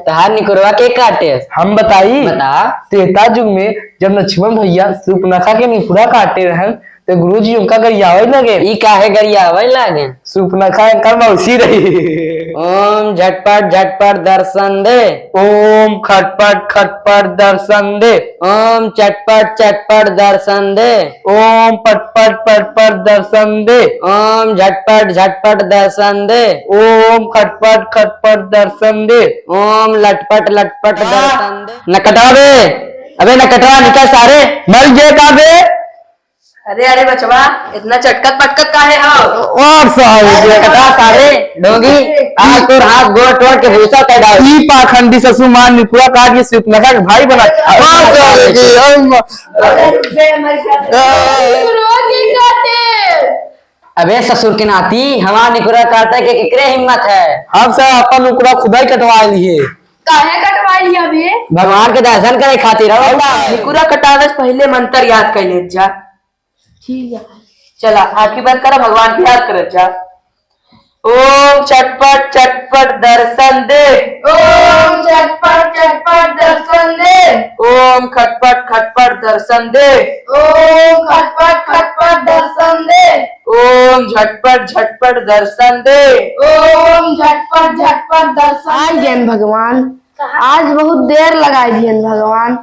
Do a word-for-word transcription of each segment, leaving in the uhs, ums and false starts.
तहार निकुरवा के काटे? हम बताई? बता। त्रेता युग में जब लक्ष्मण भैया सूर्पनखा के निकुरा काटे रहन, तो गुरुजी उनका गरियावे लगे। ई काहे गरियावे लगे? सूर्पनखा एकर मौसी रही। ओम झटपट झटपट दर्शन दे। ओम खटपट खटपट दर्शन दे। ओम चटपट चटपट दर्शन दे। ओम पटपट पटपट दर्शन दे। ओम झटपट झटपट दर्शन दे। ओम खटपट खटपट दर्शन दे। ओम लटपट लटपट दर्शन दे। नकटवा बे, अबे नकटवा निकल सारे। मर गए का बे? अरे, अरे बचवा, इतना चटकत पटकत काहे हो? और सारे, अरे, नकटवा सारे, ढोंगी, आज तोर हाथ गोड़ तोड़ के भूसा कर डाल। ई पाखंडी ससुर मार निकुरा काट के सूर्पनखा के भाई बना। और सारे की, हम अरे, बे, मर गया। रोज ही काटे। अबे ससुर के नाती, हमार निकुरा काटे के केकरे हिम्मत है? हम सब अपन निकुरा खुदाई कटवा लिए। काहे कटवा लिया बे? भगवान के दर्शन करे खातिर। और का? निकुरा कटावे से पहले मंत्र याद कर ले जा। ठीक है। चला, आँखी बंद करा, भगवान के याद कर जा। ओम चटपट चटपट दर्शन दे। ओम चटपट चटपट दर्शन दे। ओम खटपट खटपट दर्शन दे। ओम खटपट खटपट दर्शन दे। ओम झटपट झटपट दर्शन दे। ओम झटपट झटपट दर्शन आ दे। गयन भगवान, आज बहुत देर लगाई दियन भगवान।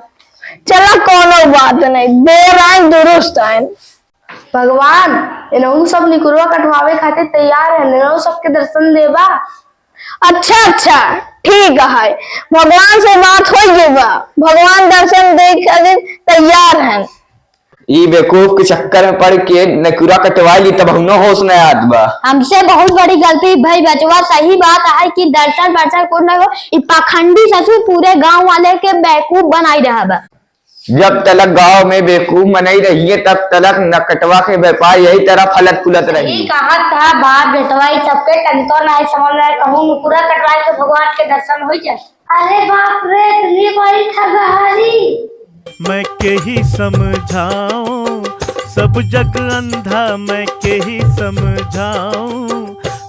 चला, कोनो बात नहीं, देर आए दुरुस्त आए। भगवान, एनहू सब निकुरवा कटवावे खातिर तैयार है, एनहू सबके दर्शन देबा। अच्छा, अच्छा, ठीक है, भगवान से बात हो गई बा, भगवान दर्शन दे खातिर तैयार हैं। ई बेवकूफ के चक्कर में पड़ के निकुरा कटवा ली, तब हमनो होश न आत बा। हमसे बहुत बड़ी गलती भई बचवा, सही बात है कि दर्शन वर्शन कुछ नहीं हो, ई पाखंडी ससुर पूरे गांव वाले के बेवकूफ बनाई रहा बा। जब तलक गांव में बेवकूफ मनई रहिए, तब तलक नकटवा के व्यापार यही तरह फलत फूलत रही। सही कहत था बाप बेटवा, ई सबके तनिको नाहीं समझ में आए, कहूँ नुकुरा कटवाए तो भगवान के दर्शन हो जाए। अरे बाप रे, इतनी बड़ी ठगहारी। मैं केही समझाऊं, सब जग अंधा, मैं केही समझाऊं,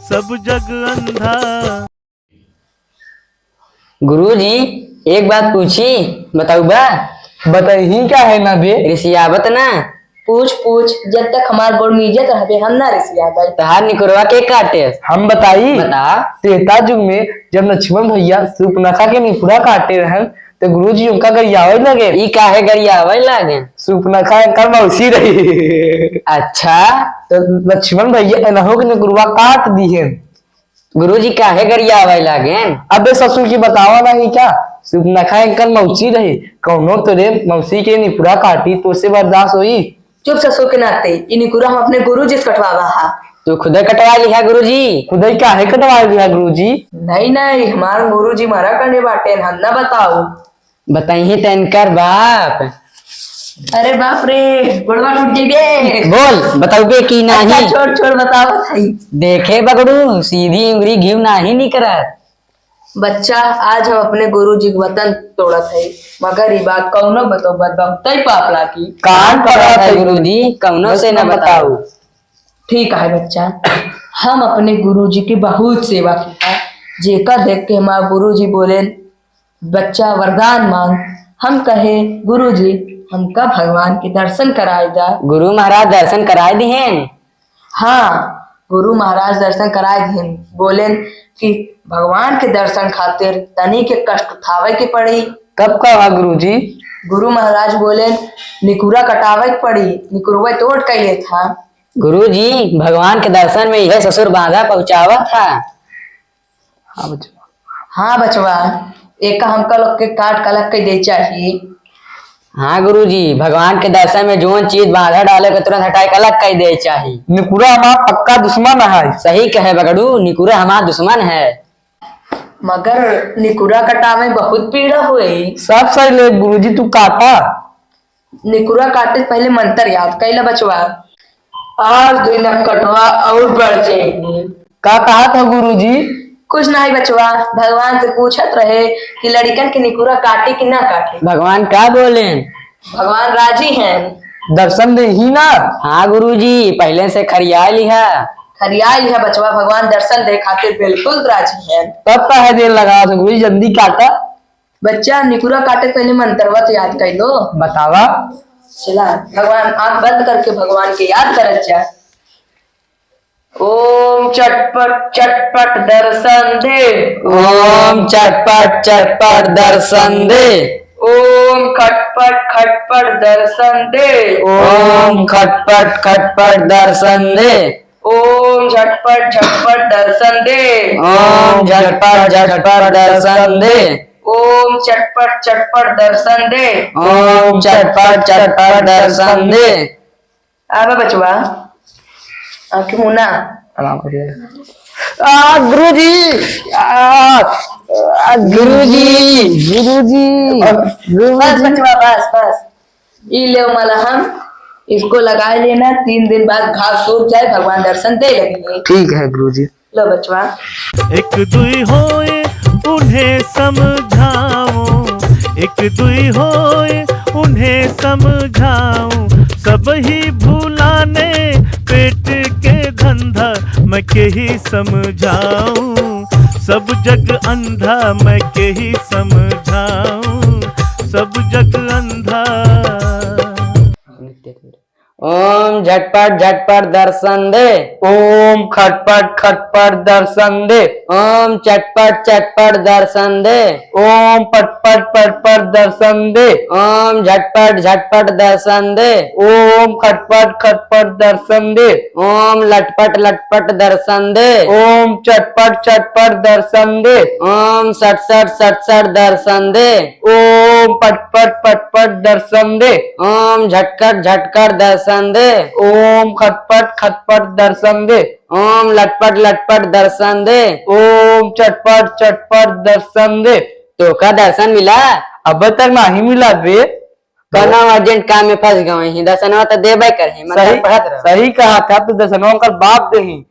सब जग अंधा। गुरुजी, एक बात पूछी, बताऊ बा? बताई का है ना बे? रिसियावत ना। पूछ, पूछ, जब तक हमार गोड़ मीजत रहबे, हम ना रिसियाबे। तहार निकुरवा के काटे? हम बताई? बता। त्रेता युग में जब लक्ष्मण भैया सूर्पनखा के निकुरा काटे रहन, तो गुरुजी उनका गरियावे लगे। ई काहे गरियावे लगे? सूर्पनखा एकर मौसी रही। अच्छा। तो लक्ष्मण भैया एनहू के निकुरवा काट दिहन। गुरुजी काहे गरियावे लागेन? अबे ससुर की बतावा नहीं क्या? सूर्पनखा एकर मौसी रही, कौनो तोरे मौसी के निकुरा काटी तो से बर्दाश्त होई? चुप ससुर के नाते, ई निकुरा हम अपने गुरुजी से कटवावा हा। तू खुदे कटवा लिहा गुरुजी। खुदे काहे कटवा लिहा गुरुजी? नहीं, नहीं, हमार गुरुजी मरा करने बाटे, हम ना बताऊ। बताइए तो इनकर बाप। अरे बाप रे, गोड़वा टूट जइबे। बोल, बताउबे कि नाही? अच्छा, छोड़, छोड़, बताओ भाई। देखे बगड़ू, सीधी उंगरी घीव नाही निकरत। बच्चा, आज हम अपने गुरुजी के वतन तोड़त हई, मगर ई बात कौनो बतौबत बहुतै पाप लागी। कान पकड़त है गुरुजी, कौनो से न बताऊ। ठीक है बच्चा, हम अपने गुरुजी की बहुत सेवा किया, जेका देख के हमार गुरुजी बोलेन, बच्चा वरदान मांग। हम कहे, गुरुजी, हमका भगवान के दर्शन कराए दा। गुरु महाराज दर्शन कराए दिहेन? हाँ, गुरु महाराज दर्शन कराए दिहेन। बोलेन कि भगवान के दर्शन खातिर तनी के कष्ट उठावे के पड़ी। कब का हुआ गुरुजी? गुरु महाराज बोलेन, निकुरा कटावे के पड़ी, निकुरवे तोड़ कैले था। गुरुजी, भगवान के दर्शन में यह ससुर बाधा पहुँचावा था। हाँ बचवा। हाँ बचवा, एका हमका लोग के काट के अलग कइ दे चाही। हाँ गुरुजी, भगवान के दर्शन में जौन चीज बाधा डाले के तुरंत हटाए के अलग कइ दे चाही। निकुरा हमार पक्का दुश्मन है। सही कहे बगड़ू, निकुरा हमार दुश्मन है। मगर निकुरा कटावे में बहुत पीड़ा होई। सब सही ले गुरुजी, तू काटा। निकुरा काटे से पहले मंत्र याद कैला बचवा। आज दिन कटवा और बढ़ जाएगी। का कहा था गुरुजी? कुछ नहीं बचवा, भगवान से पूछत रहे कि लड़िकन के निकुरा काटे कि ना काटे। भगवान का बोलेन? भगवान राजी हैं। दर्शन देही ना? हाँ गुरुजी, पहले से खरिया लिहा। फरियाई है बचवा, भगवान दर्शन दे खातिर बिल्कुल राजी है। तब काहे देर लगा, तो गुरुजी जल्दी काटा। बच्चा, निकुरा काटे के पहले मंत्रवा तो याद कर लो। बतावा। चला, भगवान आंख बंद करके भगवान के याद करत जा। ओम चटपट चटपट दर्शन दे। ओम चटपट चटपट दर्शन दे। ओम खटपट खटपट दर्शन दे। ओम खटपट खटपट दर्शन दे। ओम झटपट झटपट दर्शन दे। ओम झटपट झटपट दर्शन दे। ओम चटपट चटपट दर्शन दे। ओम चटपट चटपट दर्शन दे। आवा बचवा, आँखें मुना। प्रणाम करिए। आ, गुरुजी, आ, आ, गुरुजी, गुरुजी, बस गुरुजी। बचवा, बस, बस। ई लेव मलहम, इसको लगाए लेना, तीन दिन बाद घाव सूख जाए, भगवान दर्शन दे लगेंगे। ठीक है गुरुजी। लो बचवा। एक दुई होए उन्हें समझाऊं, एक दुई होए उन्हें समझाऊं, सब ही भुलाने पेट के धंधा मैं के ही समझाऊं, सब जग अंधा मैं के ही समझाऊं, सब जग अंधा। ओम झटपट झटपट दर्शन दे। ओम खटपट खटपट दर्शन दे। ओम चटपट चटपट दर्शन दे। ओम पटपट पटपट दर्शन दे। ओम झटपट झटपट दर्शन दे। ओम खटपट खटपट दर्शन दे। ओम लटपट लटपट दर्शन दे। ओम चटपट चटपट दर्शन दे। ओम सटसट सटसट दर्शन दे। ओम पटपट पटपट दर्शन दे। ओम झटकट झटकट दर्शन दे। ओम खटपट खटपट दर्शन दे। ओम लटपट लटपट दर्शन दे। ओम चटपट चटपट दर्शन दे। तोका दर्शन मिला? अब तक नाही मिला बे। कौनो urgent काम में फंस गए ही, दर्शनवा तो देबे करही, मंत्र सही, पढ़त रहो। सही कहा था, तू दर्शनवा ओकर बाप देही।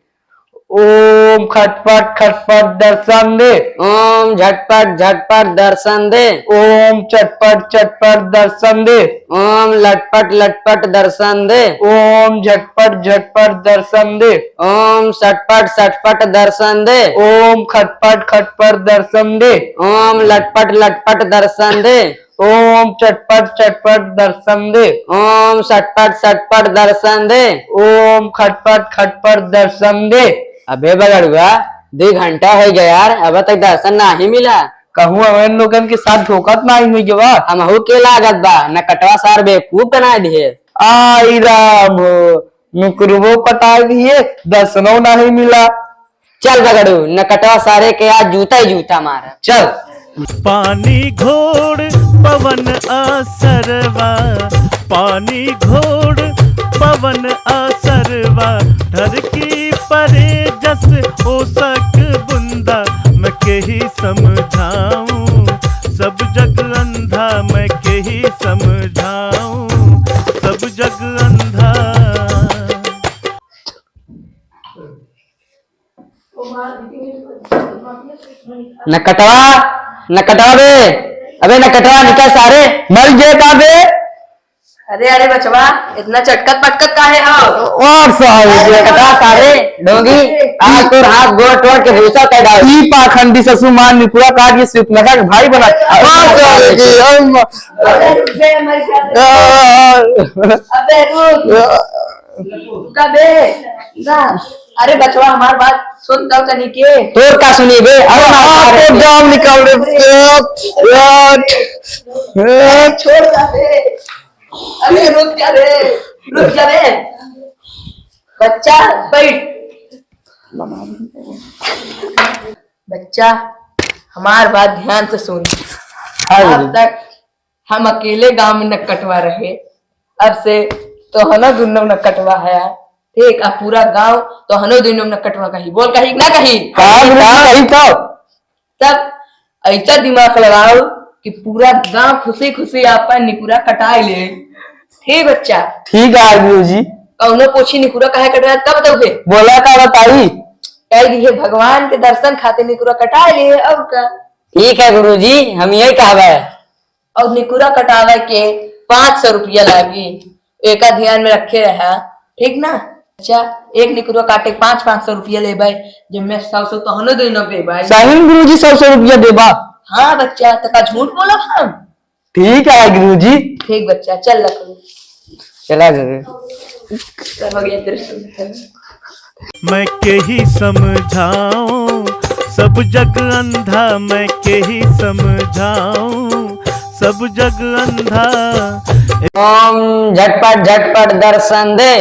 ओम खटपट खटपट दर्शन दे। ओम झटपट झटपट दर्शन दे। ओम चटपट चटपट दर्शन दे। ओम लटपट लटपट दर्शन दे। ओम झटपट झटपट दर्शन दे। ओम सटपट सटपट दर्शन दे। ओम खटपट खटपट दर्शन दे। ओम लटपट लटपट दर्शन दे। ओम चटपट चटपट दर्शन दे। ओम सटपट सटपट दर्शन दे। ओम खटपट खटपट दर्शन दे। अबे बगड़ुआ, दो घंटा होइ गया यार, अब तक दर्शन नाही मिला। कहूँ अवन लोगन के साथ धोखा त नाही हुई गवा? हमहू के लागत बा, नकटवा सार बेवकूफ बना दिहे। आई राम हो, नुकरवो कटाई दिहे, दर्शनो नाही मिला। चल बगड़ू, नकटवा सारे के आज जूता ही जूता मारा। चल। पानी घोड़ पवन असरवा, पानी घोड़ पवन असरवा, ढरकी परे जस ओसक बुंदा, मैं केही समझाऊं, सब जग अंधा, मैं केही समझाऊं, सब जग अंधा। नकटवा, नकटवा बे, अबे नकटवा निकल सारे। मर गए का बे? अरे, अरे बचवा, इतना चटकत पटकत काहे हो? और सारे अरे नकटवा सारे, ढोंगी, आज तोर हाथ गोड़ तोड़ के भूसा कर डाल। ई पाखंडी ससुर मार निकुरा काट के सिर्फ नका के भाई बना। और सारे की, हम अबे रुक बे, मर गया। आ, अबे रुक। आ, रुका बे, ना। अरे बचवा, हमार बात सुन तो तनी के। तोर का सुनी बे? अरे मार हाँ, मार तो दे। जान निकाल दे। अरे छोड़ दे बे। अरे रुक जा रे, रुक जा रे। बच्चा बैठ। बच्चा, हमार बात ध्यान से सुन। हाँ, आज तक हम अकेले गांव में नकटवा रहे, अब से तोहनो दुनो नकटवा है, ठीक? अब पूरा गांव तोहनो दुनो नकटवा कही, बोल कही ना कही? हाँ, गुरुजी, कही तो। तब ऐसा दिमाग लगाओ कि पूरा गांव खुशी खुशी आपन निकुरा कटाई ले, ठीक बच्चा? ठीक है गुरुजी। कौनो पूछी निकुरा काहे कटवा, तब तो बे। बोला का बताई? कह दिए भगवान के दर्शन खातिर निकुरा कटाई ले, और का? ठीक है गुरुजी, हम यही कहबे। और निकुरा कटावे के पाँच सौ रुपया लागी, एका ध्यान में रखे रहा, ठीक ना? अच्छा, एक निकुरवा काटे पाँच, पाँच सौ रुपया लेबै, जब मैं सौ सौ तोहनो देनो देबै। सही में गुरुजी सौ सौ रुपया देबा? हाँ बच्चा, तो का झूठ बोलब हम? ठीक है गुरुजी। ठीक बच्चा, चल लखनऊ। चला गुरु। सब हो गया तेरे से। मैं केही समझाऊं, सब जग अंधा, मैं केही समझाऊं, सब जग अंधा। ओम झटपट झटपट दर्शन दे।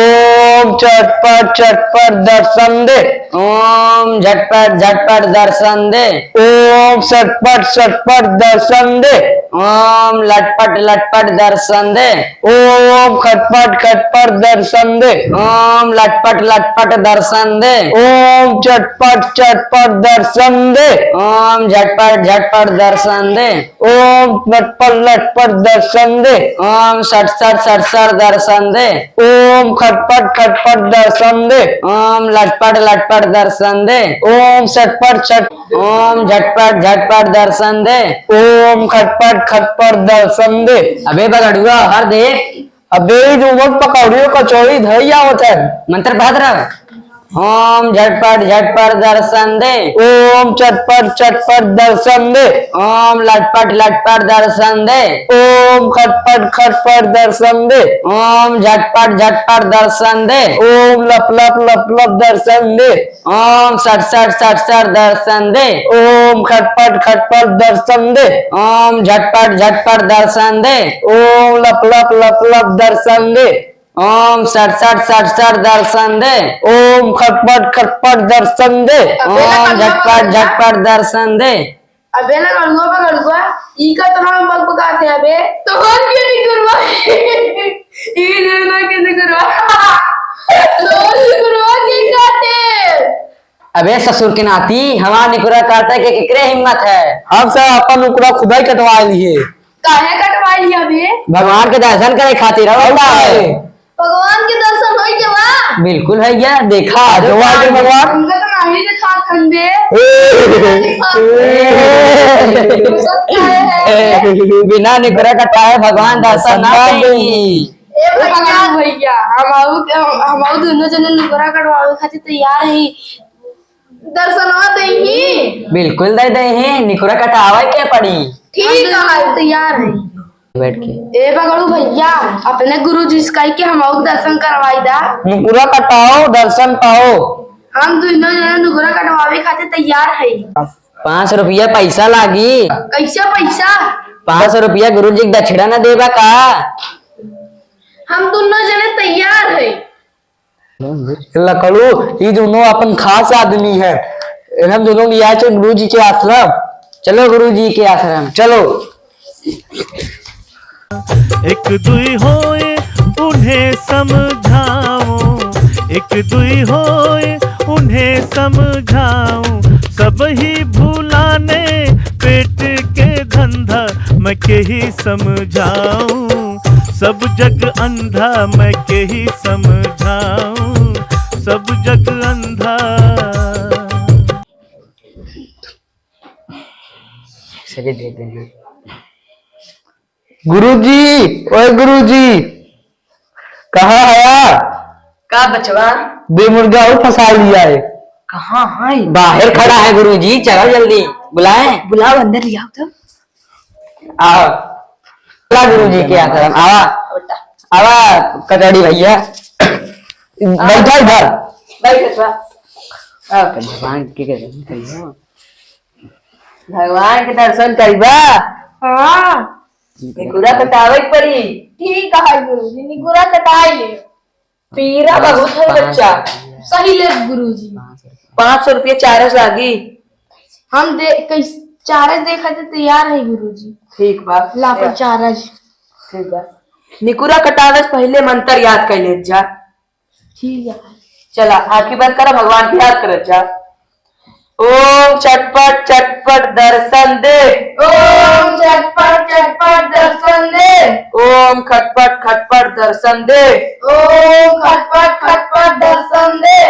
ओम चटपट चटपट दर्शन दे। ओम झटपट झटपट दर्शन दे। ओम सटपट सटपट दर्शन दे। ओम लटपट लटपट दर्शन दे। ओम खटपट खटपट दर्शन दे। ओम लटपट लटपट दर्शन दे। ओम चटपट चटपट दर्शन दे। ओम झटपट झटपट दर्शन दे। ओम लटपट लटपट दर्शन दे। ओम सटसट सटसट दर्शन दे। ओम खटपट खटपट दर्शन दे। ओम लटपट लटपट दर्शन दे। ओम सटपट सट ओम झटपट झटपट दर्शन दे। ओम खटपट खटपट दर्शन दे। अबे बगड़ुआ, हर देख। अबे, ई जो मत पकौड़ियो कचौड़ी धई आवत है। मंत्र पढ़त रह। ओम झटपट झटपट दर्शन दे। ओम चटपट चटपट दर्शन दे। ओम लटपट लटपट दर्शन दे। ओम खटपट खटपट दर्शन दे। ओम झटपट झटपट दर्शन दे। ओम लप लप लप लप दर्शन दे। ओम सट सट सट सट दर्शन दे। ओम खटपट खटपट दर्शन दे। ओम झटपट झटपट दर्शन दे। ओम लप लप लप लप दर्शन दे। ओम सट सट सट सट दर्शन दे। ओम खटपट खटपट दर्शन दे। ओम झटपट झटपट दर्शन दे। अबे ना गड़ुआ बा गड़ुआ, ई का तोरा में बकबकात है अबे? तोहर के निकुरवा। ई देना के निकुरवा। तोहर निकुरवा के काटे। अबे ससुर के नाती, हमार निकुरा काटे के केकरे हिम्मत है? हम सब अपन निकुरा खुदाई कटवा लिए। काहे कटवाई लिए अबे? भगवान के दर्शन करे खातिर। और और का है? काहे? भगवान के दर्शन होई के बा? बिल्कुल भैया, देखा। आ जाओ, आ जाओ भगवान। हमका तो नाही देखात हन बे। ए। बिना निकुरा कटाए भगवान दर्शन ना देई। ए भगवान भैया, हम आऊ, हम आऊ दोनों जने निकुरा कटवावे खातिर तैयार ही। दर्शनवा देही। बिल्कुल दे देही, निकुरा कटावे के पड़ी। ठीक है, तैयार है। बैठ के। ए बगड़ू भैया, अपने गुरुजी से कह के हम आऊ दर्शन करवाई दा। निकुरा कटाओ, दर्शन पाओ। हम दोनों जने निकुरा कटवावे खातिर तैयार है। पाँच रुपया पैसा लागी। कैसा पैसा? पाँच सौ रुपया गुरुजी के दक्षिणा न देबा का? हम दोनों जने तैयार है। लकड़ू, ई दोनों अपन खास आदमी है। इन्हन दोनों लिया चल गुरुजी के आश्रम। चलो गुरुजी के आश्रम, चलो। एक दुई होए उन्हें समझाऊं, एक दुई होए उन्हें समझाऊं, सब ही भुलाने पेट के धंधा, मैं केही समझाऊं, सब जग अंधा, मैं केही समझाऊं, सब जग अंधा। चलिए दे देना। गुरुजी, ओए गुरुजी, कहाँ हया? का बचवा? दे मुर्गा और फंसा लिया है। कहाँ है? बाहर खड़ा है गुरुजी, चलो जल्दी बुलाएं। बुलाओ, अंदर ले आओ तो। आओ, ला गुरुजी के आश्रम, आवा, आवा कचौड़ी भैया, बैठा इधर। बैठ बचवा। आओ। भगवान के दर्शन करियो। भगवान के दर्शन करिबा? हाँ। निकुरा कटावे के पड़ी। ठीक है गुरुजी, निकुरा कटाई ले। पीरा बहुत है बच्चा। सही ले गुरुजी। पाँच सौ रुपया चार्ज लागी। हम दे, कैस-, चार्ज दे खातिर तैयार है गुरुजी। ठीक बा। ला पर चार्ज। ठीक बा। निकुरा कटावे से पहले मंत्र याद कर ले जा। ठीक है। चला, आँखी बंद करा, भगवान के याद करत जा। ओम झटपट झटपट दर्शन दे। ओम झटपट झटपट दर्शन दे। ओम खटपट खटपट दर्शन दे। ओम खटपट खटपट दर्शन दे।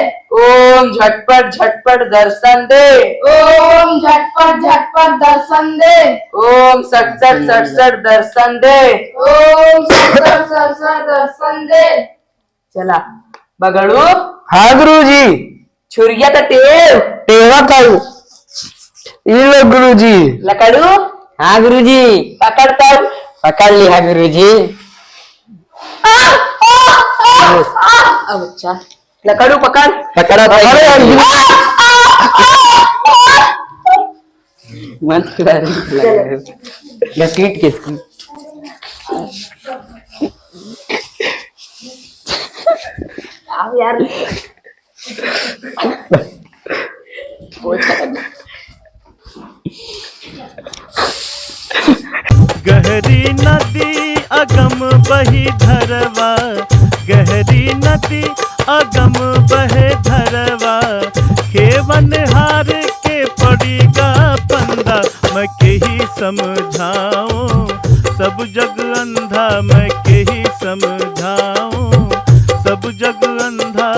ओम झटपट झटपट दर्शन दे। ओम झटपट झटपट दर्शन दे। ओम सटसट सटसट दर्शन दे। ओम सटसट सटसट दर्शन दे। चला। बगड़ू। हाँ गुरुजी। छुरिया त टेव। टेवा तब। ई लो गुरुजी। लकड़ू। हाँ गुरुजी। पकड़ तब। पकड़ लिहा गुरुजी। आ, आ, आ, आ। अब अच्छा। लकड़ू पकड़। पकड़ा था पकड़े गुरुजी। अंजलि। मत कर। घसीट के। आओ यार। गहरी नदी अगम बही धरवा, गहरी नदी अगम बहे धरवा, खेवनहार के पड़ीगा फंदा, मैं केही समझाऊं, सब जग अंधा, मैं केही समझाऊं, सब जग अंधा।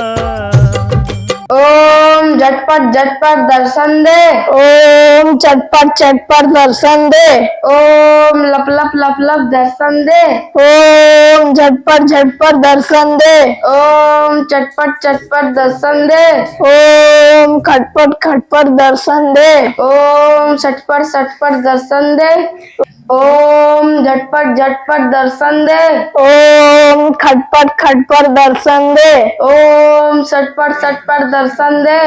ओम झटपट झटपट दर्शन दे। ओम चटपट चटपट दर्शन दे। ओम लप लप लप लप दर्शन दे। ओम झटपट झटपट दर्शन दे। ओम चटपट चटपट दर्शन दे। ओम खटपट खटपट दर्शन दे। ओम सटपट सटपट दर्शन दे। ओम झटपट झटपट दर्शन दे। ओम खटपट खटपट दर्शन दे। ओम सटपट सटपट दर्शन दे।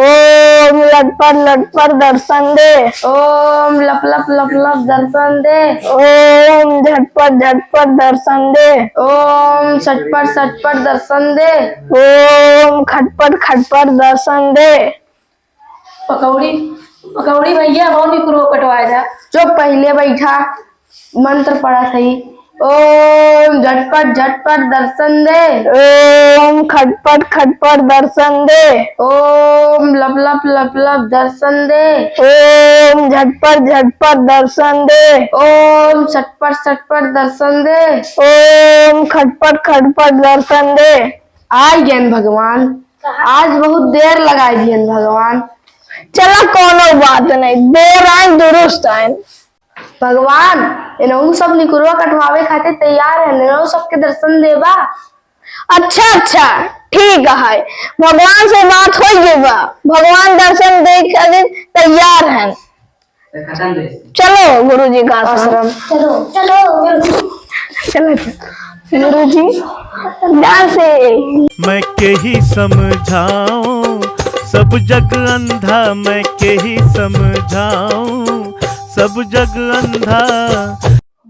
ओम लटपट लटपट दर्शन दे। ओम लप लप लप लप दर्शन दे। ओम झटपट झटपट दर्शन दे। ओम सटपट सटपट दर्शन दे। ओम खटपट खटपट दर्शन दे। पकौड़ी, पकौड़ी भैया, हो निकुरो कटवा जा। चुप, पहिले बैठा, मंत्र पढ़ा सही। ओम झटपट झटपट दर्शन दे। ओम खटपट खटपट दर्शन दे। ओम लप लप लप लप दर्शन दे। ओम झटपट झटपट दर्शन दे। ओम सटपट सटपट दर्शन दे। ओम खटपट खटपट दर्शन दे। आई गयन भगवान, आज बहुत देर लगाई दियन भगवान। चला कौनो बात नहीं, देर आए दुरुस्त आए। भगवान, एनहू सब निकुरवा कटवावे खातिर तैयार है, एनहू सबके दर्शन देबा। अच्छा अच्छा, ठीक है, भगवान से बात हो गई बा, भगवान दर्शन दे खातिर तैयार है। चलो गुरुजी का आश्रम। आश्रम। चलो, चलो। चलो, चलो। गुरुजी, ध्यान से। मैं केही समझाऊं, सब जग अंधा, मैं केही समझाऊं, सब जग अंधा।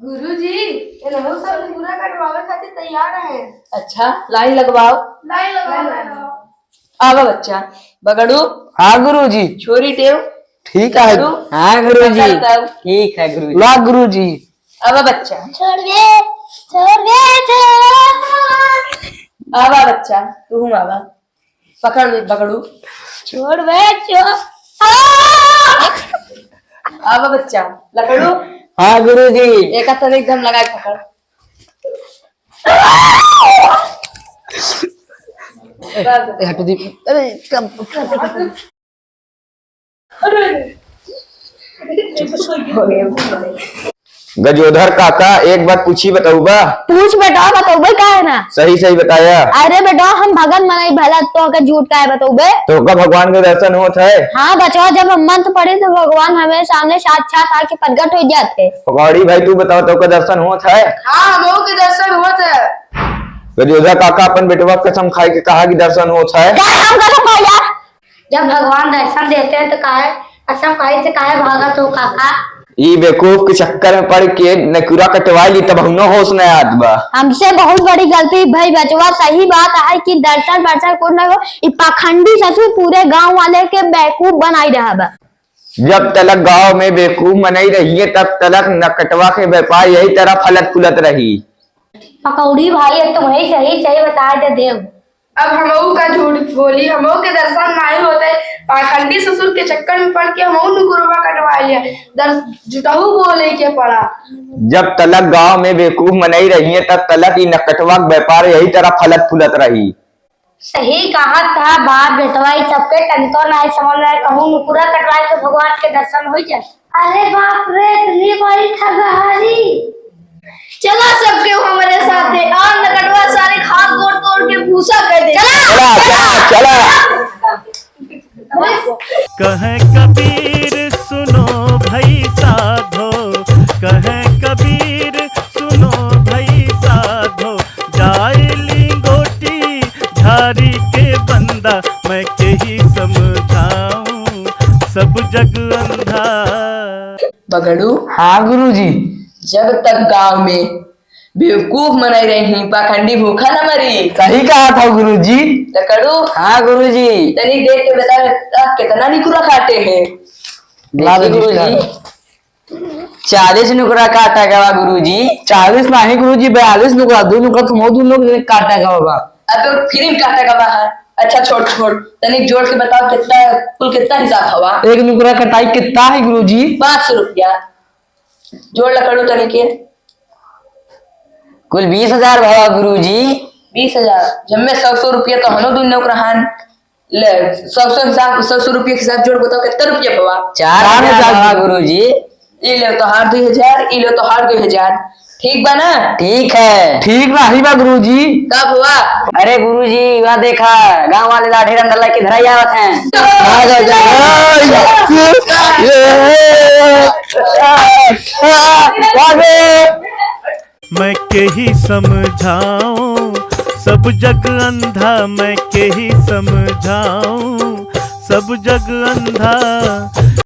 गुरुजी, एनहू सब निकुरा कटवावे खातिर तैयार हैं। अच्छा, लाइन लगवाओ। लाइन लगवाओ, लाइन लगवाओ। आवा बच्चा, बगड़ू। हाँ गुरुजी। छोरी टेव। ठीक है। बगड़ू। हाँ गुरुजी। पकड़ तब। ठीक है गुरुजी। ला गुरुजी। आवा बच्चा। छोड़ दे, छोड़ दे, छोड़। आवा बच्चा, तू हूँ आवा। पकड़ ले बगड़ू। छोड़ बे, छोड़। आवा बच्चा, लकड़ू। हाँ गुरुजी। एक हाथ एकदम लगा के पकड़। हट दी। अरे, कब? गजोधर काका, एक बात पूछी, बतउबा? पूछ बेटा, बतउबे काहे ना? सही सही बताया। अरे बेटा, हम भगत मनई भला, तोहके झूठ काहे बतउबे? तोहका भगवान के दर्शन होत है? हाँ बचवा, जब हम मंत्र पढ़े तो भगवान हमें सामने साक्षात आके प्रगट हो जाते। पकौड़ी भाई, तू बताओ, तोहका दर्शन होत है? हाँ, हमहू के दर्शन होत है। गजोधर काका, अपन बेटवा कसम खाए के कहा कि दर्शन होत है। क्या हम कसम खाई यार? जब भगवान दर्शन देते हैं तो काहे, कसम खाई से काहे भागत हो काका? ई बेवकूफ के चक्कर में पड़ के नकुरा कटवाई ली, तब हमनो होश न आत बा। हमसे बहुत बड़ी गलती भई बचवा, सही बात है कि दर्शन वर्शन कुछ नहीं हो, ई पाखंडी ससुर पूरे गांव वाले के बेवकूफ बनाई रहा बा। जब तलक गांव में बेवकूफ मनई रहिए, तब तलक नकटवा के व्यापार यही तरह फलत फूलत रही। पकौड़ी भाई, अब तुम्हें सही सही बता दे देव। अब हमहू का झूठ बोली, हमहू के दर्शन नाहीं होते, पाखंडी ससुर के चक्कर में पड़ के हमहू नुकुरवा कटवा लिया, दर्श-, झूठहू बोले के पड़ा। जब तलक गांव में बेवकूफ मनई रहिए, तब तलक ई नकटवा के व्यापार यही तरह फलत फूलत रही। सही कहा था बाप बेटवा, ई सबके तनिको नाहीं समझ में आए, कहूँ नुकुरा कटवाए तो भगवान के दर्शन हो जाए। अरे बाप रे, इतनी बड़ी ठगहारी। चला सबके हमारे साथे, और नकटवा सारे खाद गोड़ तोड़ के भूसा कर दे। चला। चला। कहे कबीर सुनो भई साधो, कहे कबीर सुनो भई साधो, जाए लिंगोटी झारी के बंदा, मैं केही समझाऊं सब जग अंधा। बगड़ू, हाँ गुरुजी। जब तक गांव में बेवकूफ मनई रही, पाखंडी भूखा न मरी। सही कहा था गुरुजी। लकड़ू, हाँ गुरुजी। तनी देख के बता, बता कितना निकुरा काटे हैं। ला दे देखिए गुरुजी। गुरुजी, चालीस नुकरा काटा गवा गुरुजी। चालीस नहीं गुरुजी, बयालीस नुकरा, दो नुकरा तुम दो लोग काटा गवा बा। अब तो फ्री में काटा गवा है। अच्छा छोड़ छोड़, तनी जोड़ के बताओ कितना, कुल कितना हिसाब हवा? एक नुकरा कटाई कितना है गुरुजी? पाँच सौ रुपया। जोड़ लकड़ू तनी के। कुल बीस हजार भवा गुरुजी। बीस हजार। जब मैं सौ सौ रुपया तो हनो दो नुकरा हान। ले, सौ सौ हिसाब, सौ सौ रुपया के हिसाब जोड़ बताओ कितना रुपया भवा? चार हजार भवा गुरुजी। ई ले तो हार दो हजार, ई ले तो हार दो हजार। ठीक बा ना? ठीक है। ठीक रही बा गुरुजी। का भवा? अरे गुरुजी, वहाँ देखा, गांव वाले लाठी डंडा लेके धराई आवत हैं। मैं केही समझाऊं सब जग अंधा, मैं केही समझाऊं सब जग अंधा।